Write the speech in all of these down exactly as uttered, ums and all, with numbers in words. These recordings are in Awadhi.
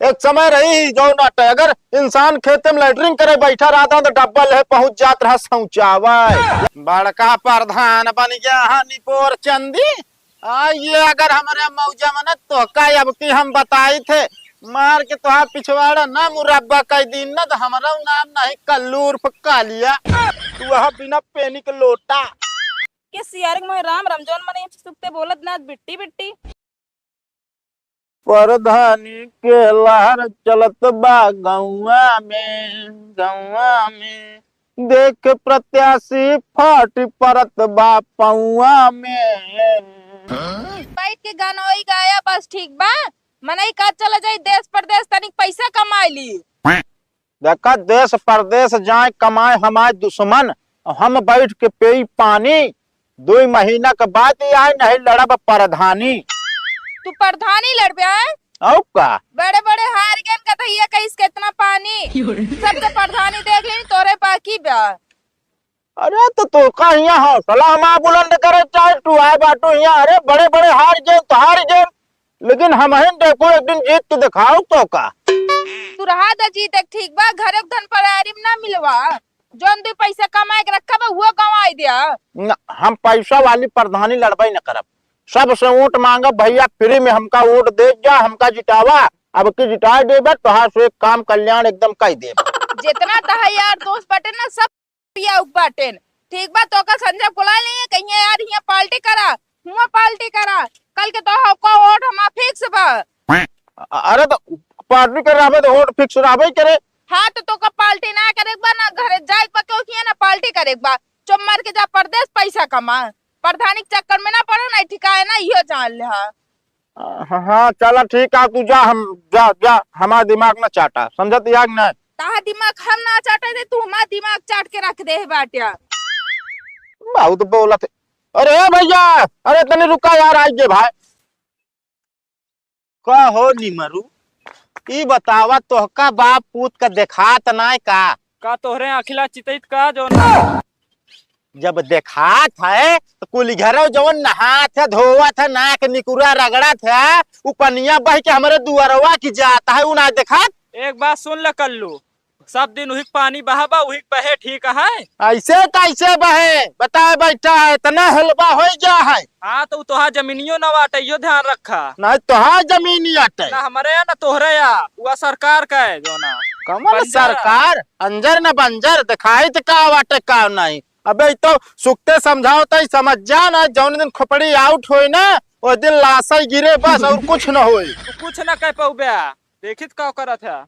एक समय रही जौन बाटे, अगर इंसान खेते में लैट्रिन करे बैठा रहत है तो डब्बा लेहे पहुंच जात रहा शौचालय। बड़का प्रधान बन गया है निपोर चंदी। आ, ये अगर हमरे मौजा में न तोहका अब की हम बताइत है, मार के तोहार पिछवाड़ा ना मुरब्बा कइ दीन ना, तो हमरो नाम नहीं कल्लू उर्फ कालिया। तू वहाँ बिना पेनी के लोटा। के सियारे के मोहे राम राम, जौन मने सुखते बोलत ना बिट्टी बिट्टी। प्रधानी के लहर चलत बा गौवा में, गौवा में। देख प्रत्याशी फाट परत बा पौवा में। बैठ के गाना वही गाया बस ठीक बा। मनई का चला जाई देश परदेश, तनिक पैसा कमाई ली। देखा, देश परदेश जाए कमाए हमार दुश्मन, हम बैठ के पेई पानी। दुई महीना के बाद ही आए, नहीं लड़ब प्रधानी। तू प्रधानी लड़बे, हैं? अउ का? बड़े बड़े हार गए कथैया कहिस कितना पानी। सबके प्रधानी देख लेनी, तोरे बाकी बा। अरे तो तोका हियाँ हौसला हमार बुलंद करे चाहे, तू आए बाटू हियाँ, अरे बड़े बड़े हार गए तो हार गए, लेकिन हमहिन देखो एक दिन जीत के दिखाओ तोका। तू रहा द जीत एक ठीक बा, घरे के धन परारी में ना मिलवा, जौन तू पैसा कमाए के रखा बा वो गंवाई दिया। न, हम पैसा वाली प्रधानी लड़बे न करब, सबसे वोट मांगब भैया, फ्री में हमका वोट दे जा, हमका जितावा, अब की जिताए देबे तोहार से एक काम कल्याण एकदम कई देब। जितना तहा यार दोस्त बाटे ना सब पिया उक बाटेन। ठीक बा, तोका संझा बुला लिए, कहिए यार हियाँ पार्टी करा, हुआ पार्टी करा, कल के तो हमका वोट हमार फिक्स बा। अ-, अरे तो पार्टी कर रहबे तो वोट फिक्स रहबे करे। हाँ तो तोका पार्टी ना करे के बा ना घरे जाए के बा, क्यों किए ना पार्टी करे के बा। चुप मार के जा परदेश पैसा कमा, प्रधानी के चक्कर में ना पड़ा, ना ठिकाए ना इहो जान ले। हाँ। हाँ, हाँ, चला ठीक है, तू जा, हम जा, जा, हमार दिमाग ना चाटा, समझत या कि नहीं? ताहा दिमाग हम ना चाटे थे, तू हमार दिमाग चाट के रख दे है बाटिया। बहुत बोलत है। अरे भैया, अरे तनी रुका यार, आई गे भाई। का हो निमरू, ई बतावा तोहका बाप पूत का देखात नाय का? का तोहरे आँखिला चितइत का जौन? जब देखात है तो कुल घरो जौन नहात है, धोवत है, नाक निकुरा रगड़त है, उ पनिया बह के हमरे दुअरवा की जात है, उ ना देखात? एक बात सुन ल कल्लू, सब दिन उही के पानी बहा बा, उही के बहे ठीक है। ऐसे कैसे बहे? बताए बैठा है, इतना हेलबा हो गया है। हाँ, तो उ तोहार जमीनियो न बाटे, इहो ध्यान रखा। नहीं, तोहार जमीन ही आटे। ना हमरे या, ना तोहरे या, उ सरकार का है, जौना। कमल बंजर। सरकार, अंजर न बंजर, दिखाई तो का बाटे, का नहीं। अबे, ई तो सुखते समझाओ तो ई समझ जा ना, जौन दिन खोपड़ी आउट होई ना, ओ दिन लाशा ही गिरे बस, और कुछ न होई। तू कुछ न कह पउबे, देखित का करत है।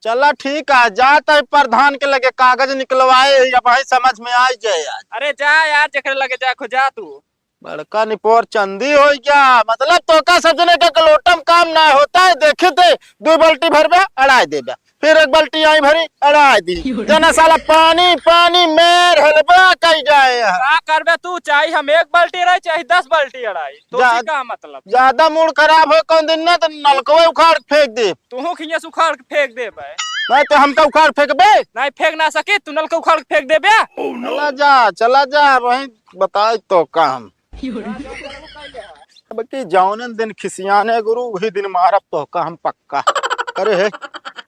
चला ठीक है, जा तय प्रधान के लगे कागज निकलवाए, अब भाई समझ में आ जाए आज। अरे जा यार, जेकरे लगे जाए खो जा तू। बड़का निपोर चंदी हो गया, मतलब तोका सब जने के लोटम काम ना होता है, देखे थे दो बाल्टी भरबे, अड़ाई देबे, फिर एक बाल्टी आई भरी, अड़ाई दी। जना साला पानी, पानी मेर हेलबा कई जाए है। का करबे तू, चाहे हम एक बाल्टी अड़ाई, चाहे दस बाल्टी अड़ाई, तो जा-, का मतलब? ज्यादा मूड खराब हो कौन दिन ना तो नलकवे उखाड़ के फेंक दे। तूहू खिया से उखाड़ के फेंक देबे। नहीं तो हमका उखाड़ फेंकबे? नहीं फेंक ना सके, तू नलका उखाड़ के फेंक देबे। चला जा, चला जा, वहीं बताई तो काम। अब की जौनन दिन खिसियाने गुरु, वही दिन मारब तोहका हम पक्का। अरे हे,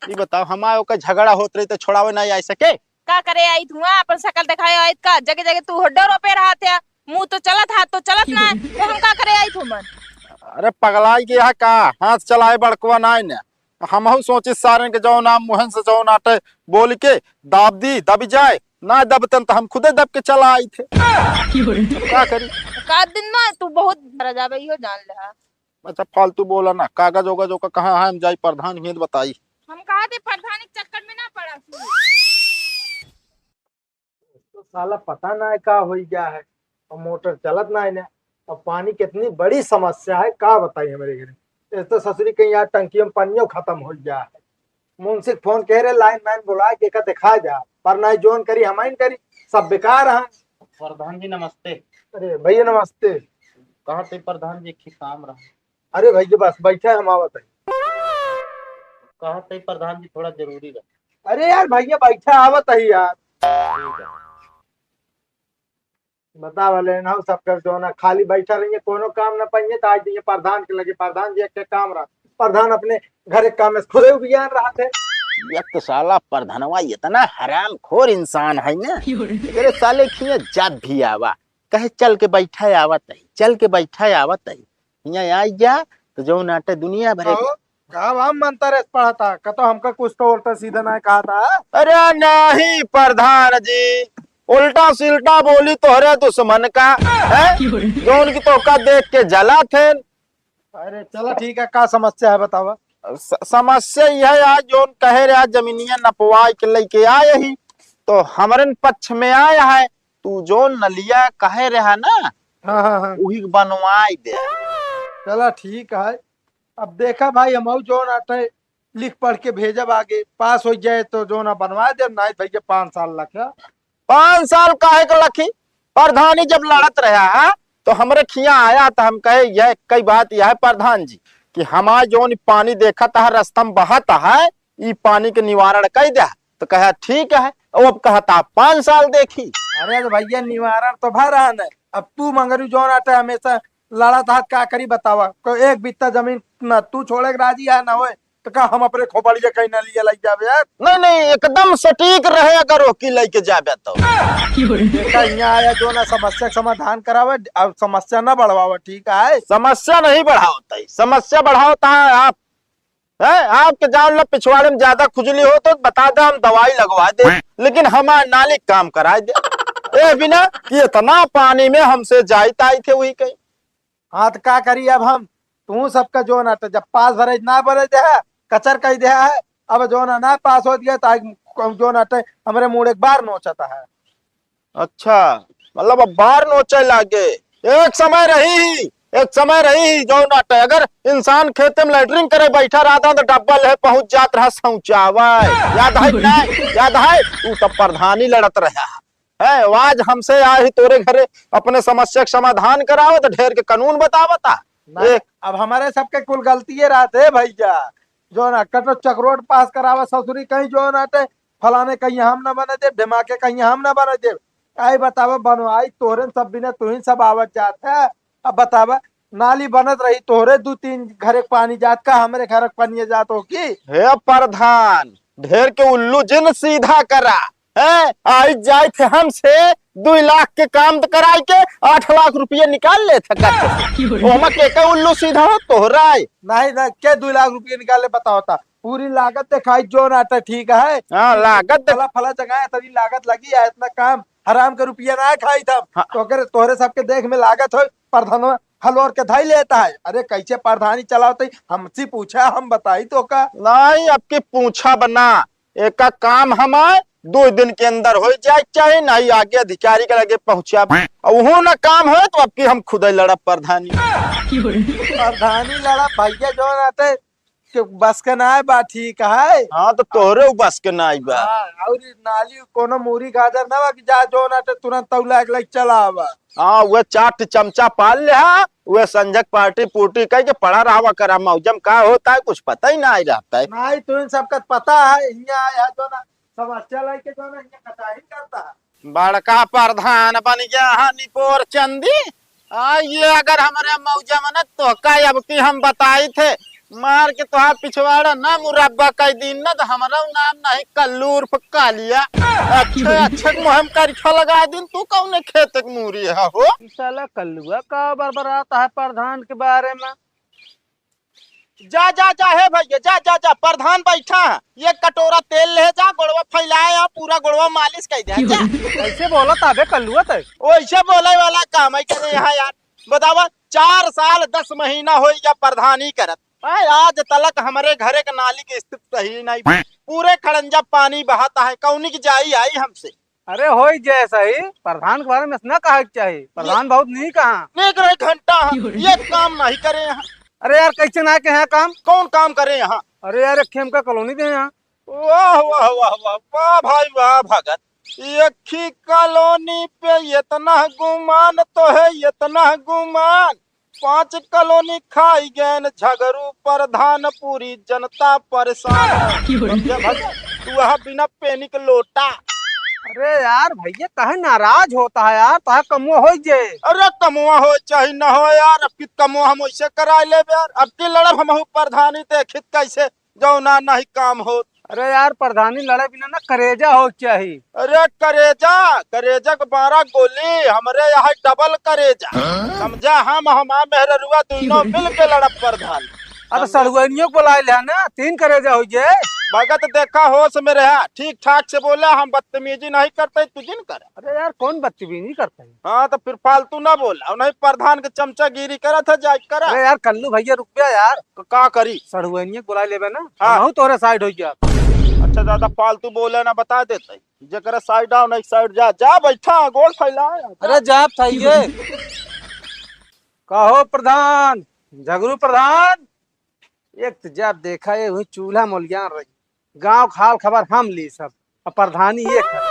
ई बताओ, हमार ओकर झगड़ा होत रही तो छोड़ावे नहीं आ सके? का करे आई धुआं, अपन शकल देखाए आई का? जगे जगे तू होड्डो रोपे रहत है, मुंह तो चलत, हाथ तो चलत ना, तो हम का करे आई थू मन? अरे पगलाई के यहाँ का हाथ चलाए बड़कवा नाई ने। हमहू सोची सारन के जौन नाम मुहन से जौन आटे बोल के दाब दी, दब जाए, ना दबतन तो हम खुदे दब के चला आई थे। का करी? का दिन ना तू बहुत डरा जाबे, इहो जान ले। अच्छा फालतू बोला ना, कागज ओगज ओका कहाँ है, हम जाई प्रधान हियत बताई। हम कहा थे प्रधान के चक्कर में ना पड़ा तू। तो साला पता ना है का हो गया है, और मोटर चलत ना है ना, और पानी कितनी बड़ी समस्या है, का बताई हमारे घर। इस तो ससुरी कहीं यार टंकियों में पानियों खत्म हो गया है। मुंशी के फोन कह रहे, लाइन मैन बुला के का दिखा जा, पर ना जोन करी, हम करी, सब बेकार हैं। प्रधान जी नमस्ते। अरे भैया नमस्ते। कहाँ थे प्रधान जी, एक काम रहा। अरे भैया बस बैठे, हम आवत है। कहाँ थे प्रधान जी, थोड़ा जरूरी रहा। अरे यार भैया बैठे, आवत है यार। ठीक है। बतावा लेन हो सब कर जो ना खाली बैठा रहिए, कोनो काम ना पाइए, तो आज दिए प्रधान के लगे, प्रधान जी एक काम रहा। प्रधान अपने घरे काम में खुदे उबियान रहत है। एक तो साला प्रधानवा इतना हरामखोर इंसान है ना, क्यों रे? एकरे साले खिया जब भी आवा, कहे चल के बैठा आवत है, चल के बैठा आवत है। हियाँ आई जा तो जौन आटे दुनिया भरे के। कहो, का हम मंतर ऐस पढ़ा था? का तो हमका कुछ तो उल्टा सीधा ना कहा था। अरे नहीं प्रधान जी, उल्टा सिल्टा बोली तोहरे दुश्मन का है, जौन की तोका देख के जला थे। अरे चला ठीक है, का समस्या है बतावा। स-, समस्या यह है, आज जौन कहे रहे, आज जमीनिया नपवाए के लेके आए ही, तो हमरन पक्ष में आया है। तू जौन नलिया कहे रहा ना, हाँ, हाँ, हाँ। उही बनवाए दे। चला ठीक है, अब देखा भाई, हम जौन आटे लिख पढ़ के भेजब आगे, पास हो जाए तो जौन बनवाए देब, नहीं भैया पाँच साल लगा। पाँच साल काहे के लखी? प्रधानी जब लड़त रहा है, तो हमरे खिया आया, तो हम कहे, "यह कई बात यह है प्रधान जी, कि हमार जौन पानी देखत है, रस्ता में बहत है, ई पानी के निवारण कई दे।" तो कहा, "ठीक है।" अब कहता, "पाँच साल देखी।" अरे तो भैया, निवारण तो भरा न, अब तू मंगरू जौन आटे हमेशा लड़त हाथ का करी बतावा, कोई एक बित्ता जमीन न तू छोड़े के राजी है न होए, तो का हम अपने खोपड़िया कहीं नलिया लग जावे यार? नहीं, नहीं, एकदम सटीक रहे, अगर ओकी लेके जाबे तो। देखा, यहाँ आया जौन समस्या के समाधान करावे, अब समस्या ना बढ़ावा, ठीक है? समस्या नहीं बढ़ावत है, समस्या बढ़ावता है आप। हैं? आपके जान ला पिछवाड़े में ज्यादा खुजली हो तो बता दे, हम दवाई लगवा दे, लेकिन हमार नाली काम कराए दे। ए बिना कि इतना पानी में हमसे जाइत आई थे वही कहीं। हाँ, तो का करी अब हम? तू सबका जौन आटे, जब पास भरे ना भरे दे है, कचर कही दे है, अब जौन ना पास हो दिया, तो आज जौन आटे हमरे मूड़ एक बार नोचता है। अच्छा, मतलब अब बार नोचे लागे। एक समय रही ही, एक समय रही ही जौन आटे, अगर इंसान खेते में लेटरिन करे बैठा रहता तो डब्बल है पहुंच जात रहा शौचालय। याद है कि नहीं? याद है? तू तब प्रधानी लड़त रहा। है, आज हमसे आए ही तोरे घरे अपने समस्या के समाधान करावत, ढेर के कानून बतावता। नहीं, ए- अब हमारे सबके कुल गलतिये रहत है भैया। जौन आटे तो चकरोट पास करावा ससुरी कहीं जौन आटे, फलाने कहीं हम ना बने देब, ढेमाके कहीं हम ना बने देब। आई बतावा बनवाई तोहरे सब बिना तुहिन सब आवत जात है। अब बतावा नाली बनत रही तोहरे दू तीन घरे पानी जात का हमरे घर के पनिया जात हो की? हे प्रधान, ढेर के उल्लू जिन सीधा करा। हैं? आई जाए थे हमसे दुई लाख के काम तो कराई के आठ लाख रुपया निकाल ले थे कच्चे से। ओमा के का उल्लू सीधा हो तोहरा है? नहीं, नहीं, के दुई लाख रुपया निकाल ले बताओ ता? पूरी लागत देखाई जौन आटे ठीक है। हाँ, लागत देख- फला, फला जगह है, तनी लागत लगी है, इतना काम हराम के रुपया ना खाई था। हाँ। तो अगर तोहरे सबके देख में लागत हो, प्रधानवा हलोर के धाई लेता है। अरे कैसे प्रधानी चलावत है? हमसे पूछा, हम बताई तो का? नहीं, अब की पूछा बना, एका काम हमार दो दिन के अंदर हो जाए के चाही, नहीं आगे अधिकारी के लगे पहुँचा। अब उहो ना काम हो तो अब की हम खुदे लड़ब प्रधानी। प्रधानी लड़ब भैया, जौन आटे के बस के नाय बा, ठीक है? हाँ, तो तोहरे उ बस के नाय बा। हाँ, और ई नाली कोनो मूरी गाजर ना बा कि जा जौन आटे तुरंत तौला के लग चला आवा। हाँ, वह चाट चमचा पाल ले हा, वह संझक पार्टी पुर्टी कह के पड़ा रहा करा, मौजम का होता है कुछ पता ही ना रहता है। नहीं, तो इन सबका पता है, हियाँ आया जो ना समस्या लेके जो ना हियाँ कटाही करता है। बड़का प्रधान बन गया है निपोर चंदी। आ, ये अगर हमरे मौजा में न तोहका अब की हम बताई थे, मार के तोहार पिछवाड़ा ना मुरब्बा कई दिन ना, तो हमरा नाम नहीं कल्लू उर्फ कालिया। अच्छे, अच्छे मुहिम करिखा लगा दिन, तू कौने खेत के मूरी है हो? ई साला कल्लुआ का बरबरात है प्रधान के बारे में? जा, जा, जा, हे भैया, जा, जा, जा, प्रधान बैठा है, ये कटोरा तेल ले जा, गोड़वा फैलाए, यहाँ पूरा गोड़वा मालिश कर दे, जा। कैसे बोला ताबे कल्लुआ तै? ओइसे बोले वाला काम है करे यहाँ यार। बतावा, चार साल दस महीना हो गया प्रधानी करत, आय, आज तलक हमरे घरे के नाली के स्थिति सही नहीं बा। पूरे खड़ंजा पानी बहाता है, कौनी की जाई आई हमसे। अरे होई जय सही, प्रधान के बारे में ना कहे के चाही, प्रधान बहुत नीक कहा। नीक रहे घंटा, ये काम नहीं करे यहाँ। अरे यार, कैसे ना के यहाँ काम? कौन काम करे यहाँ? अरे यार, एक खेम का कॉलोनी दे यहाँ। वाह, वाह, वाह, वाह, वाह भाई, वाह भगत। एक ही कॉलोनी पे इतना गुमान तो है, इतना गुमान। पांच कॉलोनी खाई गैन झगरू प्रधान, पूरी जनता परेशान। समझे भगत? तू वहाँ बिना पेनी के लोटा। अरे यार भैया, काहे नाराज होता है यार, तोहार कमवा होइ जे। अरे कमवा होइ चाहे न होइ यार, अब की कमवा हम वैसे कराइ लेब यार। अब की लड़ब हमहू प्रधानी, देखित कैसे जौना नहीं काम होत। अरे यार, प्रधानी लड़े बिना ना करेजा होइ चाही। अरे करेजा, करेजा के बारह गोली, हमरे यहाँ डबल करेजा। हाँ? समझा, हम हमार मेहररुआ दुइनो मिल के लड़ब प्रधान। अब समझा? सड़ुआइनियो को बोलाइ ले ना, तीन करेजा होइ जे। भगत देखा, होश में रहा, ठीक ठाक से बोला, हम बदतमीजी नहीं करते, तू जिन कर। अरे यार, कौन बदतमीजी करता है? हाँ, तो फिर फालतू ना बोल, और नहीं प्रधान के चमचागिरी करत है, जाए करा। अरे यार, कल्लू भैया, रुक गया यार। क-, का करी? सड़ुआइनिया के बुलाइ लेबे ना, हाँ। हमहू तोहरे side होइ गया। अच्छा, ज्यादा फालतू बोले ना, बता देते। जेकरा side आओ, नहीं side जा, जा बैठा, गोड़ फैला। अरे जा, था ये। कहो प्रधान, झगरू प्रधान, एक तो जब देखा ये हुई चूल्हा मोलियान रही, गाँव का हाल खबर हम ली सब, अब प्रधानी ये कर।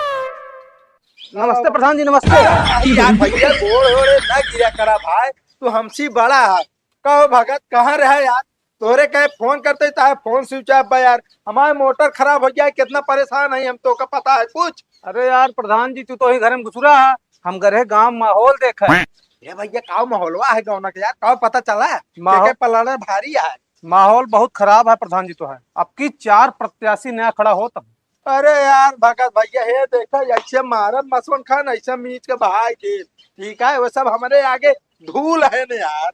नमस्ते प्रधान जी, नमस्ते। अरे यार भैया, गोड़ ओड़े ना गिरा करा भाई, तू हमसे बड़ा है। कहो भगत, कहाँ रहे यार? तोरे कहे फोन करते, ताहे फोन switch off बा यार। हमारे मोटर खराब होइ गया है, कितना परेशान है हम, तोका पता है कुछ? अरे यार प्रधान जी, तू तो ही घर में घुसुरा है, हम गए रहे गाँव माहौल देखा। ए भैया, का माहौलवा है गाँव ना के यार, का पता चला? माहौल के पलाना भारी है। माहौल बहुत खराब है प्रधान जी, तो है। अब की चार प्रत्याशी नया खड़ा होत है। अरे यार भगत भैया, हे देखा, ऐसे मारब मसवन खान, ऐसे मीच के बहाई के, ठीक है, वो सब हमरे आगे धूल है न यार।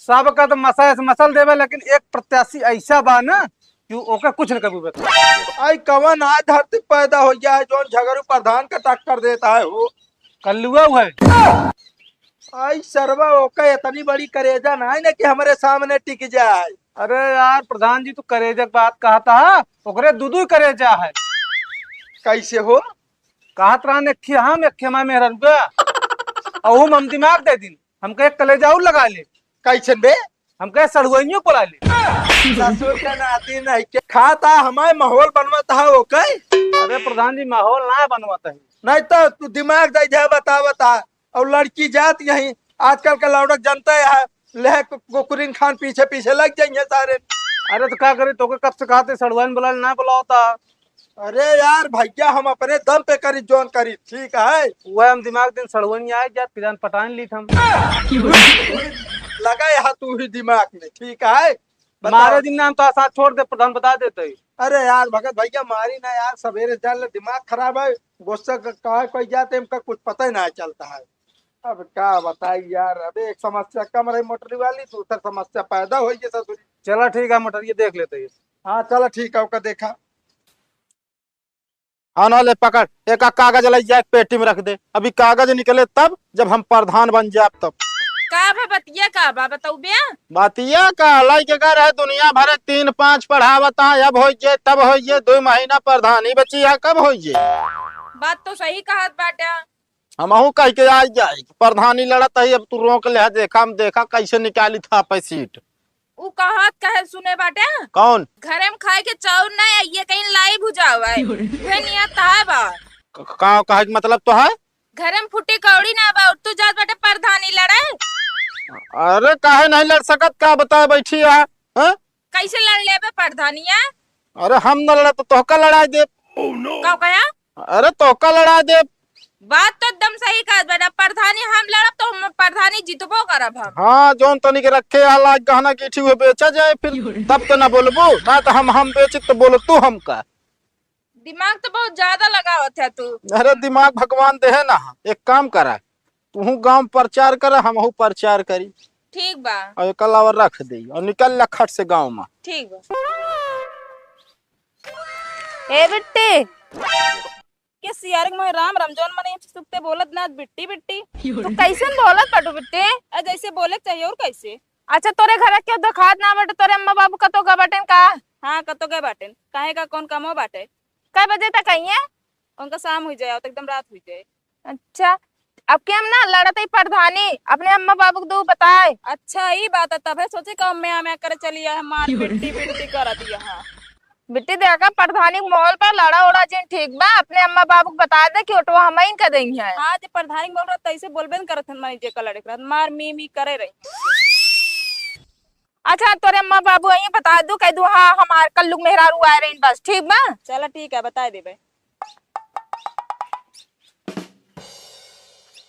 सबका तो मसा ऐसे मसल देवे, लेकिन एक प्रत्याशी ऐसा बा ना कि ओके कुछ न कबू बता। आई कवन आज धरती पैदा हो गया है, जोन झगड़ू प्रधान का टक्कर देता है हो? कल्लुआ है। आई सरवा, ओके इतनी बड़ी करेजा ना है ना कि हमरे सामने टिक जाए। अरे यार प्रधान जी, तू करेजा की बात कहता है, ओकरे दू दू करेजा है। कैसे हो? कहत रहन एक हम, एक हमारे मेहररुआ, और हम, हम दिमाग दे दिन। हमके एक कलेजा और लगा ले। कैसन बे? हमके सड़ुआइयों को ला ले। ससुर के नाती नहीं के खाता, हमारे माहौल बनवत है, ओके? अरे प्रधान जी, माहौल ना बनवत है। नहीं तो तू दिमाग दे दे, बता, बता। और लड़की जात यहीं, आजकल का लौड़क जनते है, ले कु-, कुकुरिन खान पीछे पीछे लग जाइए सारे। अरे तो का करी, तोके कब से कहते सड़ुआइन बुला ले, ना बुलावता। अरे यार भैया, हम अपने दम पे करी, जोन करी, ठीक है? वह हम दिमाग दिन सड़ुआइन आए जात, कि जान पटान लीत हम। लगा यहाँ तू ही दिमाग में, ठीक है? बता। मारे दिन नाम तो साथ छोड़ दे, प्रधान बता देते ही। अरे यार भगत भैया, मारी ना यार, सवेरे जान ले दिमाग खराब है, गुस्सा का, का कोई जाते, हमका कुछ पता ही ना चलता है। अब का बताई यार, अबे एक समस्या कम रही मोटरी वाली, दूसर समस्या पैदा होई के ससुरी। चला ठीक है, मोटरिया देख लेते हैं। हाँ चला ठीक है, ओका देखा। हाँ ना, ले पकड़, एक कागज ले जा, एक पेटी में रख दे। अभी कागज निकले तब, जब हम प्रधान बन जाब तब। का बा बतिया, का बा बताऊ बे? बतिया का, लइके का रहे दुनिया भरे तीन पाँच पढ़ावता, अब होई जे, तब होई जे, दो महीना प्रधानी बची है, कब होई जे? बात तो सही कहत बाटे। हमहू कह के आ जाए, प्रधानी लड़त है, अब तू रोक ले, देखा हम, देखा कैसे निकाली था पे सीट। उ कहत कहे सुने बाटे? कौन? घरे में खाए के चाउर ना है, ये कहीं लाई भुजावा है। उहे नियत है बा। क-, का कहे के मतलब तो है? घरे में फुटी कौड़ी ना बा, और तू जात बाटे प्रधानी लड़े। अरे काहे नहीं लड़ सकत, का बताए बैठी है, हैं? कैसे लड़ लेबे प्रधानिया? अरे हम न लड़ब तो तोहका लड़ाई देब। का कहा? अरे तोहका लड़ाई देब। बात तो एकदम सही कहत बाटे, प्रधानी हम लड़ब तो हम प्रधानी जीतबो करब हम। हाँ, जौन तनिक रखे आ लाज गहना गीठी हुए बेचा जाए फिर, तब तो ना बोलबू, ना तो हम, हम बेचित तो बोलतू हमका। दिमाग तो बहुत ज्यादा लगावत है तू। अरे दिमाग भगवान देहे ना, एक काम करा, तूहू गाँव में प्रचार कर, हमहू प्रचार करी। ठीक बा। और एक अलावा रख दे और निकल ला खट से गाँव में। ठीक बा। ए बिट्टी, के सियारे के मोहे राम राम, जौन मने सुखते बोलत ना बिट्टी बिट्टी। तू कैसन बोलत बाटू बिट्टी? अ, जैसे बोले के चाहिए और कैसे? अच्छा, तोरे घर के देखात ना बाटे, तोरे अम्मा बाबू कतो गए बाटेन का? हाँ, कतो गए बाटेन। काहे का, कौन कमो बाटे? कै बजे तक आइए? उनका शाम हुई जाए, तो एकदम रात हुई जाए। अच्छा, अब के हम ना लड़त ही प्रधानी, अपने अम्मा बाबू को दू बताए। अच्छा, ई बात है, तबे सोचे कि अम्मे अम्मे करे चली है, मार पिट्टी पिट्टी कर दिया है। बिट्टी देखा, प्रधानी के माहौल पर लड़ा उड़ा जिन ठीक बा, अपने अम्मा बाबू को बता दे कि ओटवा हम ही कर देंगे हैं। हाँ, जे प्रधानी के माहौल रहता, ऐसे बोलबे न करत हन, माने जे का लड़े के रहत, मार मी मी करे रही। अच्छा, तोरे अम्मा बाबू आई बता दू, कह दू, हाँ, हमार कल्लू के मेहरारू आए रही, बस ठीक बा। चला ठीक है, बता देबे।